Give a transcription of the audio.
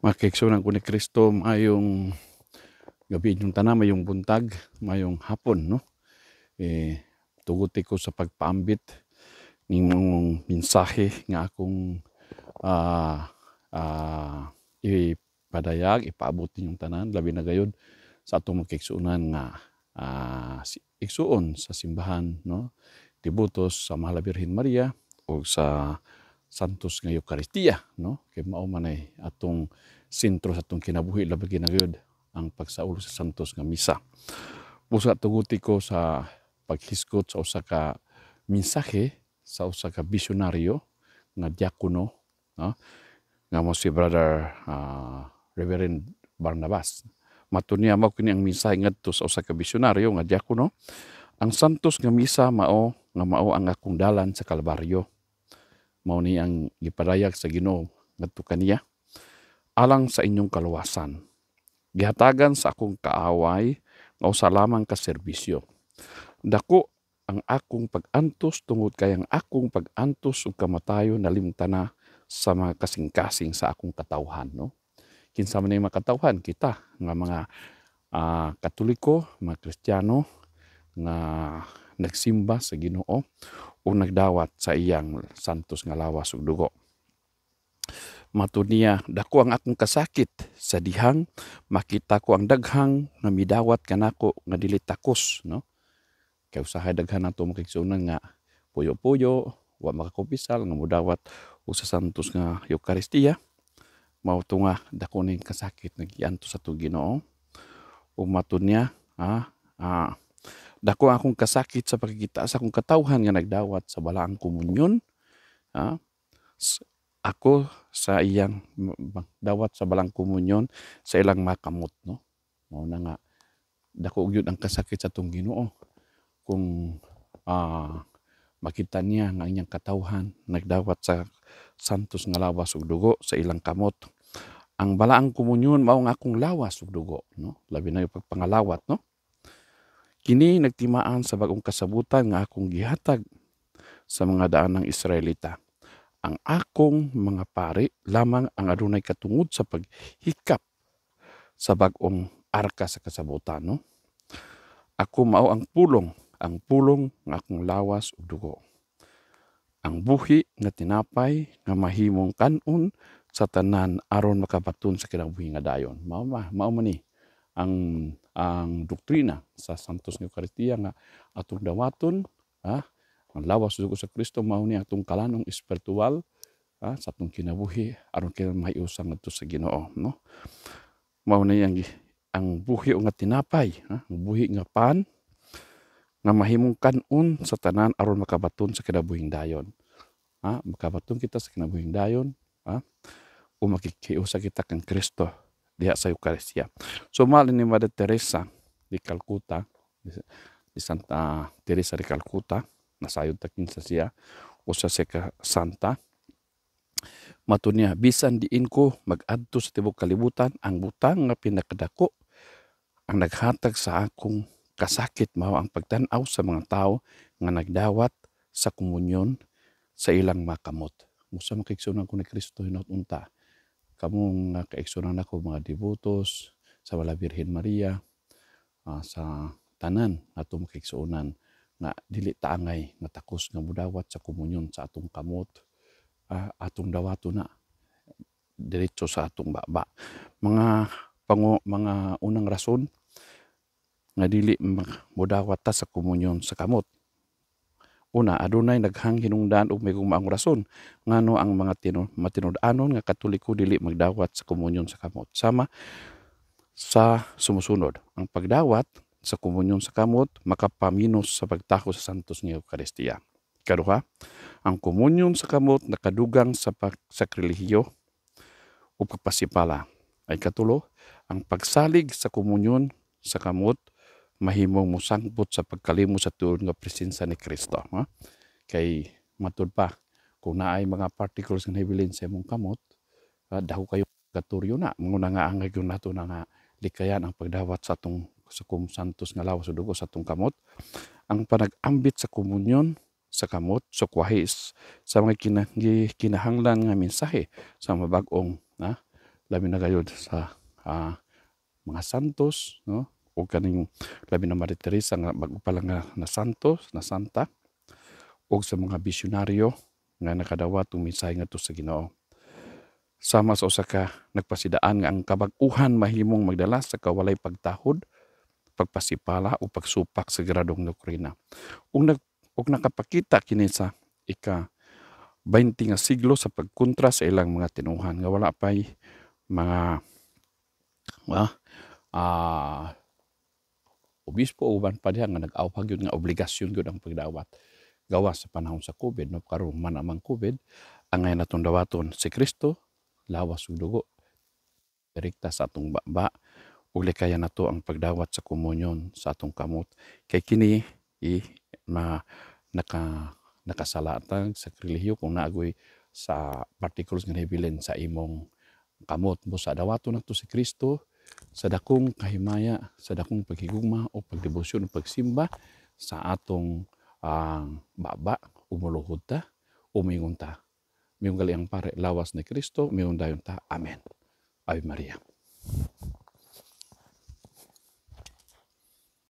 Mga kaigsuonan ko ni Kristo, maayong gabi inyong tanan, maayong buntag, maayong hapon, no? Eh, tuguti ko sa pagpaambit ning mensahe nga akong ipadayag, ipaabot ninyong tanan, labi na gayud sa atong mga kaigsuonan nga igsuon sa simbahan, no? Debotos sa Mahal na Birhen Maria o sa Santos nga Eucharistia, no? Kay mao man ay atong sentro sa atong kinabuhi, labi na gyud ang pagsaulog sa Santos nga Misa. Busa tuguti ko sa paghisgot sa usa ka mensahe sa usa ka bisyonaryo nga diakono, no? Nga mo si Brother Reverend Barnabas. Matud niya, mao kini ang mensahe ngadto sa usa ka bisyonaryo nga diakono: "Ang Santos nga Misa mao nga mao ang akong dalan sa Kalbaryo." Mao ni ang gipadayag sa Ginoo ngadto kaniya alang sa inyong kaluwasan. Gihatagan sa akong kaaway nga usa lamang ka serbisyo. Dako ang akong pag-antos tungod kay ang akong pag-antos ug kamatayon nalimtan na sa mga kasing-kasing sa akong katawhan, no? Kinsa man yung mga katawhan? Kita nga mga Katoliko, mga Kristiyano nga nagsimba sa Ginoo o nagdawat sa iyang santos nga lawas ug dugo. Matud niya, "Dako ang akong kasakit sa dihang makita ko ang daghang nga midawat kanako nga dili takos," no? Kay usahay daghan nato makigsuonan nga puyo-puyo, wa makakumpisal nga modawat og sa Santos nga Eucharistia. Mao to nga dako ning kasakit nga giantos sa atong Ginoo. Ug matud niya, "Dako ang akong kasakit sa pagkita sa akong katawhan nga nagdawat sa balaang komunyon. Ako sa iyang dawat sa balaang komunyon sa ilang makamot," no? Mao na nga dako gyud ang kasakit sa atong Ginoo kung makita niya nga ang iyang katawhan nagdawat sa santos nga lawas ug dugo sa ilang kamot. "Ang balaang komunyon mao ang akong lawas ug dugo," no? Labi na yung pagpangalawat, no? "Kini nagtimaan sa bag-ong kasabutan nga akong gihatag sa mga daanang Israelita. Ang akong mga pari lamang ang adunay katungod sa paghikap sa bag-ong arka sa kasabutan," no? "Ako mao ang pulong nga akong lawas ug dugo. Ang buhi nga tinapay nga mahimong kan-on sa tanan aron makabaton sa kinabuhi nga dayon." Mao man ni ang doktrina sa Santos nga Eucharistia nga atong dawaton, ang lawas ug dugo sa Kristo. Mao ni atong kalanong espiritual sa atong kinabuhi aron kita mahiusa ngadto sa Ginoo, no? Mao ni ang buhi nga tinapay, ang buhi nga pan nga mahimong kan-on sa tanan aron makabaton sa kinabuhing dayon. Makabaton kita sa kinabuhing dayon, o makikiusa kita kang Kristo diha sa Eucharistia. So mahal ni Mother Teresa di Calcutta, di Santa Teresa di Calcutta, nasayod ta kinsa siya, usa siya ka santa. Matud niya, "Bisan diin ko mag-adto sa tibuok kalibutan, ang butang nga pinakadako ang naghatag sa akong kasakit mao ang pagtan-aw sa mga tawo nga nagdawat sa komunyon sa ilang makamot." Musa makaigsuonan ko ni Kristo, hinaut unta kamong nga kaigsuonan nako, mga debotos sa Wala Birhen Maria, sa tanan ato makaigsuonan nga dili taangay nga takos nga mudawat sa komunyon sa atong kamot, atong dawato na diretso sa atong baba. Mga unang rason nga dili mudawat ta sa komunyon sa kamot. Una, adunay daghang hinungdan ug may maong rason ngano ang mga matinud-anon nga Katoliko dili magdawat sa komunyon sa kamot. Sama sa sumusunod: ang pagdawat sa komunyon sa kamot makapaminos sa pagtaho sa Santos nga Eucharistia. Ikaduha, ang komunyon sa kamot nakadugang sa pagsakrilehiyo o pagpasipala. Ay katulo, ang pagsalig sa komunyon sa kamot mahimong mosangpot sa pagkalimot sa tuod nga presensya ni Kristo. Ha? Kay matud pa, kung naay mga particles nga nahibilin sa imong kamot, dako kayo katuryo na. Muna nga ang gyud nato na nga likayan ang pagdawat sa atong sa kum santos nga lawas ug dugo sa atong kamot. Ang panag-ambit sa komunyon sa kamot sukwahis sa mga kinahanglan nga mensahe sa mabag-ong na Labi na gayud sa mga santos, no, ug kaning labi na Maria Teresa nga bag-o pa lang nga na santos, na santa, ug sa mga bisyonaryo nga nakadawat og mensahe ngadto sa Ginoo. Sama sa usa ka nagpasidaan nga ang kabag-uhan mahimong magdala sa kawalay pagtahod, pagpasipala o pagsupak sa gradong doktrina. Ug nakapakita kini sa ika 20 nga siglo sa pagkontra sa ilang mga tinuhan nga wala pay mga obispo o uban pa diha nga nag-awhag gyud nga obligasyon gyud ang pagdawat gawas sa panahon sa COVID, no? Karon man amang COVID, angay natong dawaton si Kristo, lawas ug dugo, direkta sa atong baba, ug likayan nato ang pagdawat sa komunyon sa atong kamot, kay kini i ma naka nakasala tag sakrilehyo kung naagoy sa particles nga nahibilin sa imong kamot. Busa dawaton nato si Kristo sa dakong kahimaya, sa dakong paghigugma o pagdebosyon o pagsimba sa atong baba, umuluhod ta, umingon ta. Mingon gali ang pare, "Lawas ni Kristo," mingon dayon ta, "Amen." Ave Maria.